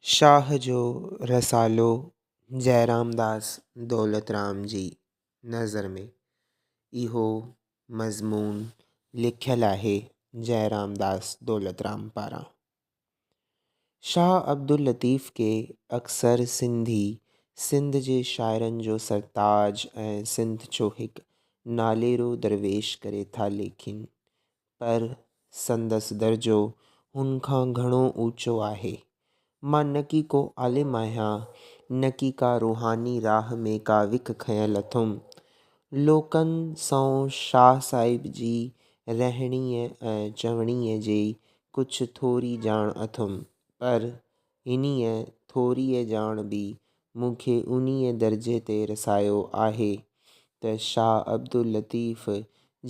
شاهه جو رسالو جئرامداس دولترام جي نظر ۾ اهو مضمون لکيل آهي جئرامداس دولترام پاران. شاهه عبداللطيف کي اڪثر سنڌي سنڌ جي شاعرن جو سرتاج ۽ سنڌ جو هڪ ناليرو درويش ڪري ٿا ليکين، پر سندس درجو هن کان گهڻو اوچو آهي. مان نه ڪي ڪو عالم آهيان، نه ڪي ڪا روحاني راهه ۾ ڪا وک کنيل اٿم. لوڪن سئون شاهه صاحب جي رهڻيء ۽ چوڻيء جي ڪجهه ٿوري ڄاڻ اٿم، پر انهيء ٿوريء ڄاڻ به مون کي انهيء درجي تي رسايو آهي ته شاهه عبداللطيف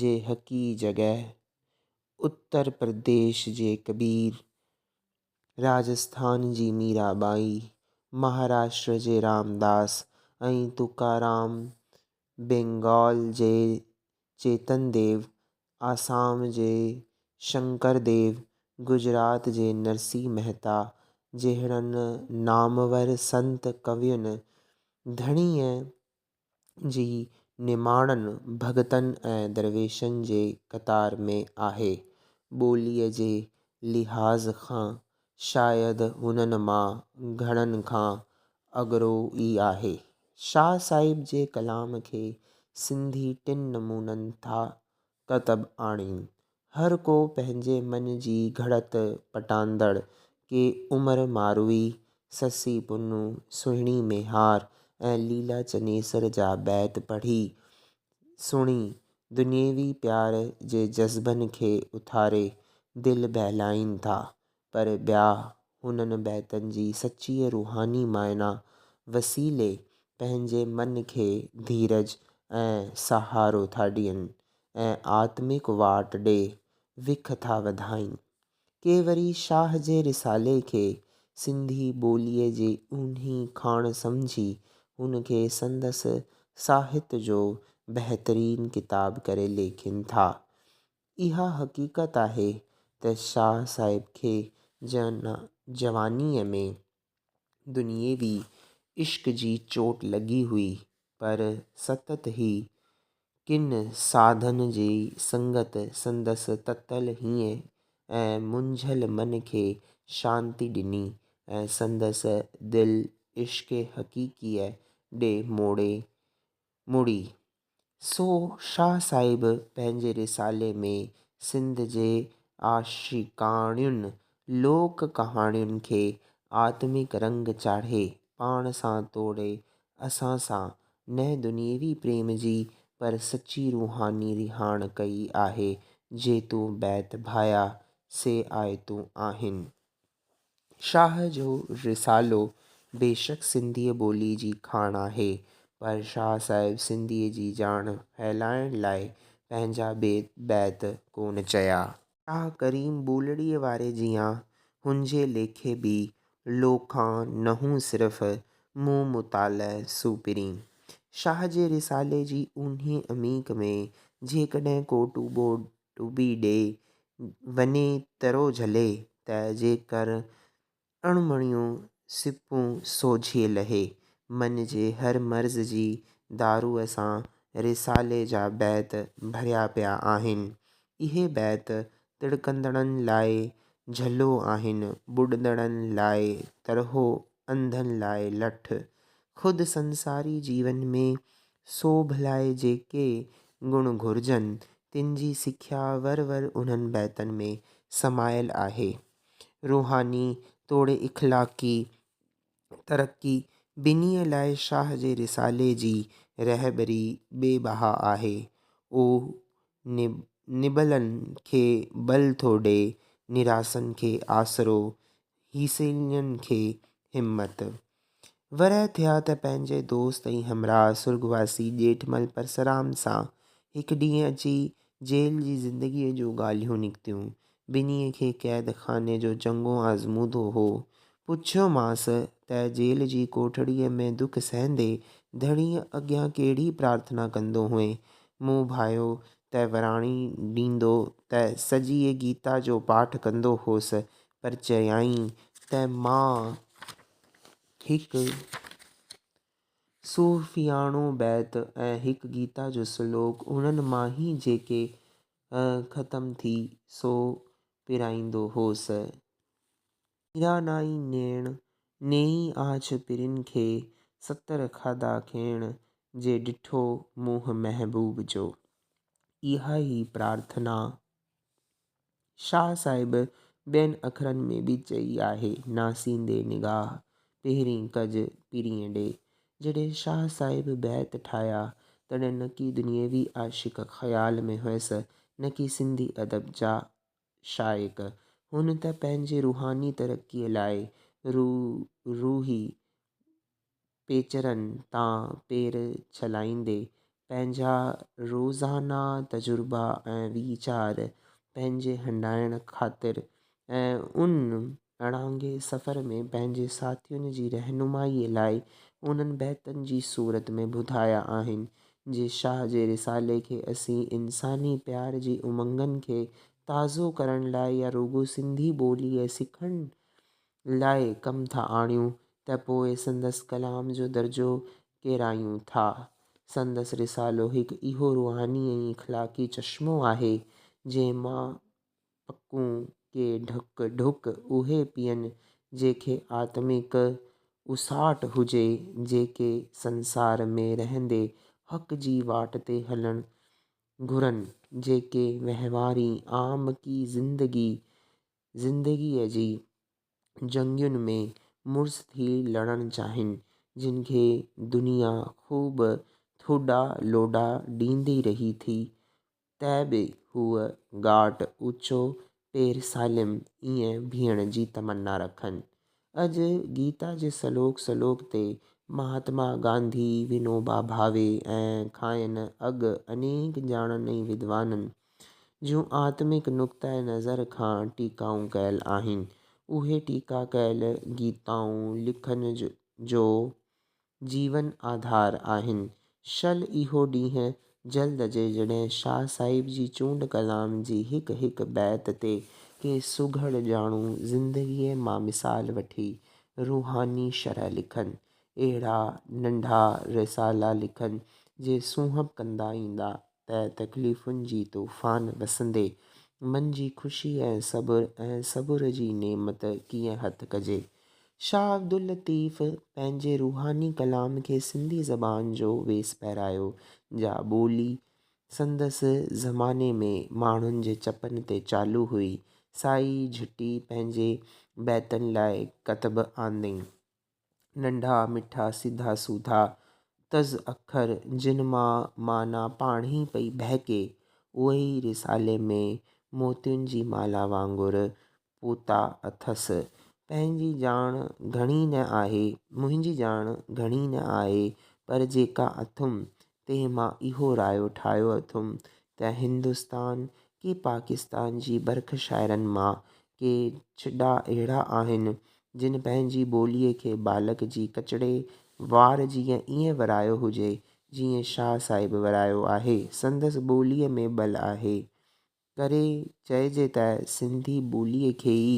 جي حقي جڳهه اتر پرديش جي ڪبير، راجسٿان جي ميرا ٻائي، مهاراشٽر جي رامداس ۽ تڪارام، بينگال جي چيتن ديو، آسام جي شنڪر ديو، گجرات جي نرسي مهتا جهڙن نامور سنت ڪوين، ڌڻيء جي نماڻن ڀڳتن ۽ درويشن جي قطار ۾ آهي. ٻوليء جي لحاظ کان شايد هنن مان گهڻن کان اڳرو ئي آهي. شاهه صاحب جي ڪلام کي سنڌي ٽن نمونن ٿا ڪتب آڻين. هر ڪو پنهنجي من جي گهڙت پٽاندڙ ڪي عمر ماروي، سسي پنهون، سهڻي ميهار ۽ ليلا چنيسر جا بيت پڙهي، سڻي، دنيوي پيار جي جذبن کي اٿاري دل بهلائين ٿا، پر ٻيا هنن بيتن جي سچيء روحاني معنيٰ وسيلي پنهنجي من کي ڌيرج ۽ سهارو ٿا ڏين ۽ آتمڪ واٽ ڏي وک ٿا وڌائين. ڪي وري شاهه جي رسالي کي سنڌي ٻوليء جي اونهي کاڻ سمجهي هن کي سندس ساهت جو بهترين ڪتاب ڪري ليکين ٿا. اها حقيقت آهي ته شاهه صاحب کي جوانيء ۾. دنيوي عشق جي چوٽ لڳي هئي، پر ستت ئي ڪن ساڌن جي سنگت سندس تتل هينئين ۽ منجهيل من کي شانتي ڏني ۽ سندس دل عشق حقيقيء ڏي موڙي مڙي. سو شاهه صاحب پنهنجي رسالي ۾ سنڌ جي عاشقاڻين لوڪ ڪهاڻين کي آتمڪ رنگ چاڙهي پاڻ سان توڙي اسان سان نه دنيوي پريم جي پر سچي روحاني رهاڻ ڪئي آهي، جي تون بيت ڀايا سي آيتون آهن. شاهه جو رسالو بيشڪ سنڌيء ٻوليء جي کاڻ آهي، پر شاهه صاحب سنڌيء جي ڄاڻ ڦهلائڻ لاء پنهنجا بيت ڪونه چيا. شاهه ڪريم ٻولڙيء واري جيان هن جي ليکي به لوکان نهون صرف مون مطالع سوپرين. شاهه جي رسالي جي اونهي عميق ۾ جيڪڏهن ڪو ٽوٻو ٽٻي ڏي، وڃي ترو جهلي، ته جيڪر اڻمڻيون سپون سوجهي لهي. من جي هر مرض جي داروء سان رسالي جا بيت ڀريا پيا آهن. اهي بيت تڙڪندڙن لاء جهلو آهن، ٻڏندڙن لاء ترهو، انڌن لاء لٺ. خود سنساري جيون ۾ سوڀ لاء جيڪي گڻ گهرجن، تن جي سکيا ور ور انهن بيتن ۾ سمايل آهي. روحاني توڙي اخلاقي ترقي ٻنهي لاء شاهه جي رسالي جي رهبري بي بها آهي. اهو نٻلن کي ٻل ٿو ڏئي، نراسن کي آسرو، هيسيلين کي همت. ورهه ٿيا ته پنهنجي دوست ۽ همراهه سرڳواسي ڄيٺمل پرسرام سان هڪ ڏينهن اچي جيل جي زندگيء جون ڳالهيون نڪتيون. ٻنهي کي قيد خاني جو چڱو آزمودو هو. پڇيومانس ته جيل جي ڪوٺڙيء ۾ دک سهندي ڌڻيء اڳيان ڪهڙي پرارٿنا ڪندو هئين؟ مون ڀانيو ته وراڻي ڏيندو ته سڄيء گيتا جو پاٺ ڪندو هوس، پر چيائين ته مان. هڪ صوفياڻو بيت ۽ هڪ گيتا جو سلوڪ انهن مان ئي جيڪي ختم ٿي سو پرائيندو هوس. نيرانائي نيڻ، نيئي آڇ پرين کي، ستر کاڌا کيڻ، جي ڏٺو منهن محبوب جو. اها ئي پرارٿنا شاهه صاحب ٻين اکرن ۾ به چئي آهي، ناسيندي نگاهه، پهرين ڪج پرينء ڏي. جڏهن شاهه صاحب بيت ٺاهيا، تڏهن نڪي دنيوي عاشق خيال ۾ هيس، نڪي سنڌي ادب جا شائق. هن ته پنهنجي روحاني ترقيء لاء روحي پيچرن تان پير ڇلائيندي پنهنجا روزانا تجربا ۽ ويچار پنهنجي هنڊائڻ خاطر ۽ ان اڻانگي سفر ۾ پنهنجي ساٿين جي رهنمائيء لاء انهن بيتن جي صورت ۾ ٻڌايا آهن، جي شاهه جي رسالي کي اسين انساني پيار جي امنگن کي تازو ڪرڻ لاء يا رڳو سنڌي ٻوليء سکڻ لاء ڪم ٿا آڻيون ته پوء سندس ڪلام جو درجو ڪيرايون ٿا. سندس رسالو هڪ اهو روحاني ۽ اخلاقي چشمو آهي، جنهن مان پڪون ڪي ڍڪ ڍڪ اهي پيئن جيڪي آتمڪ اساٽ هجي، جيڪي سنسار ۾ رهندي حق جي واٽ تي هلڻ گهرن، جيڪي وهنواري عام ڪي زندگي زندگيء جي جنگين ۾ مڙس ٿي لڙڻ چاهين، جن کي دنيا خوب ٿڏا لوڏا ڏيندي رهي ٿي، ته به هو ڳاٽ اوچو پير سالم ائين بيهڻ جي تمنا رکن. اڄ گيتا جي سلوڪ سلوڪ تي مهاتما گانڌي، ونوبا ڀاوي ۽ کانئن اڳ انيڪ ڄاڻن ۽ ودوانن جون آتمڪ نقطه نظر کان ٽيڪائون ڪيل آهن. اهي ٽيڪا ڪيل گيتائون لکن جو جيون آڌار آهن. شل اهو ڏينهن جلد اچي جڏهن شاهه صاحب جي چونڊ ڪلام جي هڪ هڪ بيت تي ڪي سگهڙ ڄاڻو زندگيء مان مثال وٺي روحاني شرح لکن. اهڙا ننڍا رسالا لکن جي سونهپ ڪندا ايندا. ته تڪليفن جي طوفان وسندي من جي خوشي ۽ صبر ۽ صبر جي نعمت ڪيئن هٿ ڪجي. شاهه عبداللطيف پنهنجي روحاني ڪلام کي سنڌي زبان جو ويس پهرايو، جا ٻولي سندس زماني ۾ ماڻهن جي چپن تي چالو هئي، سا ئي جهٽي پنهنجي بيتن لاء ڪتب آندائين. ننڍا، مٺا، سڌا سوڌا، تز اکر، جن مان معنيٰ پاڻهي پئي ٻهڪي، اهي ئي رسالي ۾ موتين جي مالا وانگر پوتا اٿس. پنهنجي ڄاڻ گهڻي نه آهي، منهنجي ڄاڻ گهڻي نه آهي، پر جيڪا اٿم، تنهن مان اهو رايو ٺاهيو اٿم ته هندستان ڪي پاڪستان جي برک شاعرن مان ڪي ڇڏا اهڙا آهن، جن پنهنجي ٻوليء کي ٻالڪ جي ڪچڙي وار جيئن ائين ورايو هجي، جيئن شاهه صاحب ورايو آهي. سندس ٻوليء ۾ ٻل آهي. ڪري چئجي ته سنڌي ٻوليء کي ئي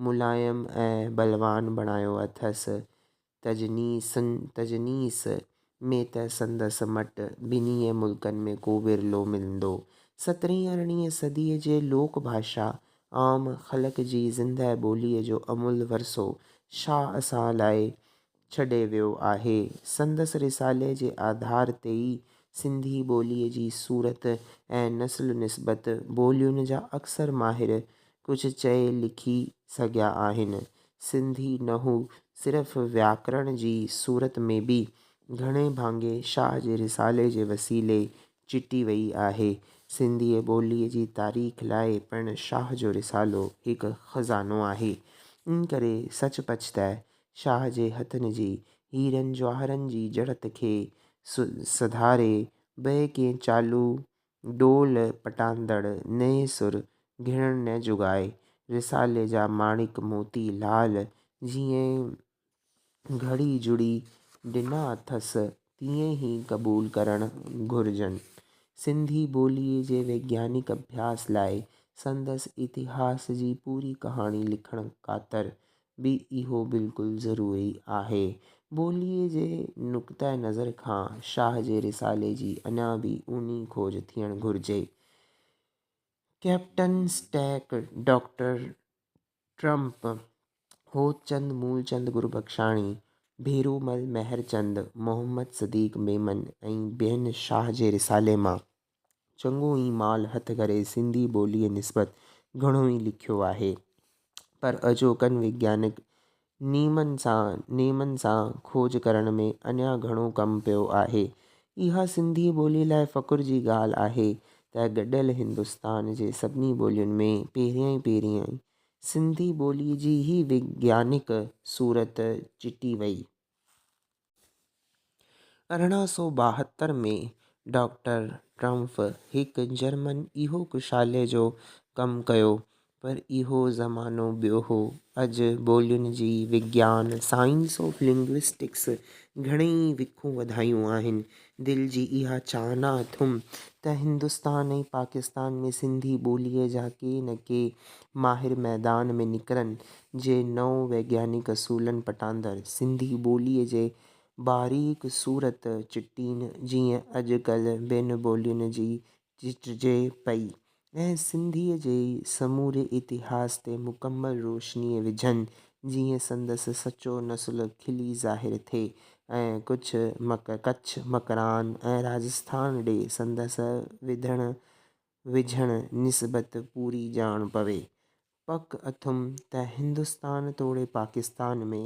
ملائم ۽ ٻلوان بڻايو اٿس. تجنيس ۾ ته سندس مٽ ٻنهي ملڪن ۾ ڪو ورلو ملندو. سترهين ارڙهين صديء جي لوڪ ڀاشا، عام خلق جي زنده ٻوليء جو املهه ورثو شاهه اسان لاء ڇڏي ويو آهي. سندس رسالي جي آڌار تي ئي سنڌي ٻوليء جي صورت ۽ نسل نسبت ٻولين جا اڪثر ماهر ڪجهه چئي لکي سگهيا آهن. سنڌي نحو صرف وياڪرڻ جي صورت ۾ به گهڻي ڀاڱي شاهه جي رسالي جي وسيلي چٽي وئي آهي. سنڌيء ٻوليء جي تاريخ لاء پڻ شاهه جو رسالو هڪ خزانو آهي. ان ڪري سچ پچ ته شاهه جي هٿن جي هيرن جواهرن جي جڙت کي سڌاري ٻئي ڪنهن چالو ڊول پٽاندڙ نئين سر گهڙڻ نه جڳائي. رسالي جا ماڻڪ موتي لال جيئن گهڙي جڙي ڏنا اٿس، تيئن ئي قبول ڪرڻ گهرجن. سنڌي ٻوليء جي ويگيانڪ اڀياس لاء سندس اتهاس جي پوري ڪهاڻي لکڻ ڪاتر به اهو بلڪل ضروري آهي. ٻوليء جي نقطه نظر کان شاهه جي رسالي جي اڃا به اونهي کوج ٿيڻ گهرجي. Captain Stack, doctor Trumpp, Hotchand Moolchand Gurbakhshani, Bherumal Mehrchand, Muhammad Siddique Memon ۽ ٻين شاهه جي رسالي مان چڱو ئي مال هٿ ڪري سنڌي ٻوليء نسبت گهڻو ئي لکيو آهي، پر اڄوڪن وگيانڪ نيمن سان نيمن سان کوج ڪرڻ ۾ اڃا گهڻو ڪم پيو آهي. اها سنڌي ٻوليء لاء فخر جي ڳالهه آهي ته گڏيل هندستان جي سڀني ٻولين ۾ پهريائين پهريائين سنڌي ٻوليء جي ئي وگيانڪ صورت چٽي وئي. 1872 ۾ ڊاڪٽر ٽرمف هڪ جرمن اهو ڪشالي جو ڪم ڪيو، پر اهو زمانو ٻيو هو. اڄ ٻولين جي وگيان، Science of Linguistics، گهڻيئي وکون وڌايون آهن. دل جي اها چاهنا اٿم ته هندستان ۽ پاڪستان ۾ سنڌي ٻوليء جا ڪي نه ڪي ماهر ميدان ۾ نڪرن، جي نون ويگيانڪ اصولن پٽاندر سنڌي ٻوليء جي باريڪ صورت چٽين، جيئن اڄ ڪلهه ٻين ٻولين جي چٽجي پئي، ۽ سنڌيء جي سموري اتهاس تي مڪمل روشني وجهن، جيئن سندس سچو نسل کلي ظاهر ٿئي ۽ ڪڇ، مڪران ۽ راجسٿان ڏي سندس وڌڻ وجهڻ نسبت پوري ڄاڻ پوي. پڪ اٿم ته هندستان توڙي پاڪستان ۾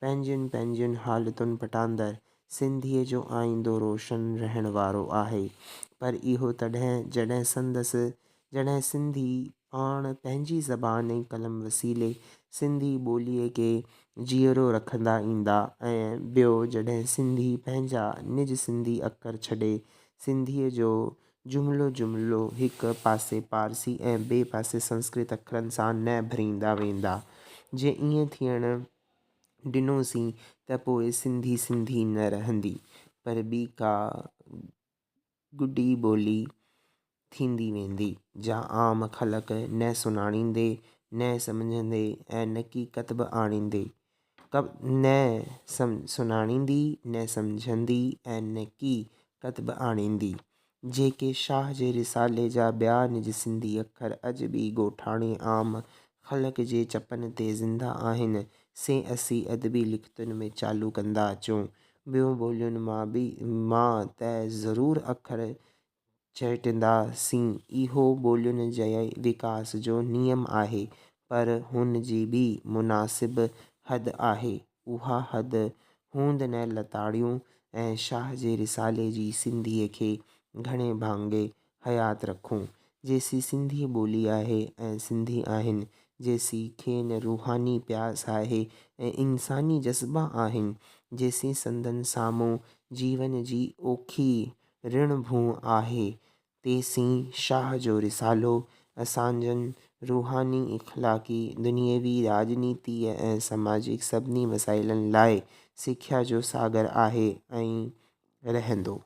پنهنجين پنهنجين حالتن پٽاندر سنڌيء جو آئيندو روشن رهڻ وارو آهي، پر اهو تڏهن جڏهن سندس جڏهن سنڌي پاڻ پنهنجي زبان ۽ قلم وسيلي سنڌي ٻوليء کي جيئرو رکندا ايندا ۽ ٻيو جڏهن سنڌي پنهنجا نج سنڌي اکر ڇڏي سنڌيء جو جملو جملو هڪ پاسي پارسي ۽ ٻئي پاسي سنسڪرت اکرن سان نه ڀريندا ويندا. جي ائين ٿيڻ ڏنوسين ته پوء سنڌي سنڌي نه رهندي، پر ٻي ڪا گڏي ٻولي ٿيندي ويندي، جا عام خلق نه سڃاڻيندي، نه سمجهندي ۽ نڪي ڪتب آڻيندي. نه سڃاڻيندي، نه سمجهندي ۽ نڪي ڪتب آڻيندي. جيڪي شاهه جي رسالي جا ٻيا نج سنڌي اکر اڄ به ڳوٺاڻي عام خلق جي چپن تي زنده آهن، سي اسين ادبي لکتن ۾ چالو ڪندا اچون. ٻين ٻولين مان ته ضرور اکر چهٽينداسين، اهو ٻولين جي وڪاس جو نيم آهي، پر هن جي به مناسب حد آهي، اها حد هوند نه لتاڙيون ۽ شاهه جي رسالي جي سنڌيء کي گهڻي ڀاڱي حيات رکون. جيسين سنڌي ٻولي آهي ۽ سنڌي آهن، جيسين کين روحاني پياس آهي ۽ انساني جذبا آهن، جيسين سندن سامهون جيون جي اوکي رڻ ڀونء آهي، تيسين شاهه جو رسالو اسانجن روحاني، اخلاقي، دنيوي، راڄنيتيء ۽ سماجڪ سڀني مسائلن لاء سکيا جو ساگر آهي ۽ رهندو.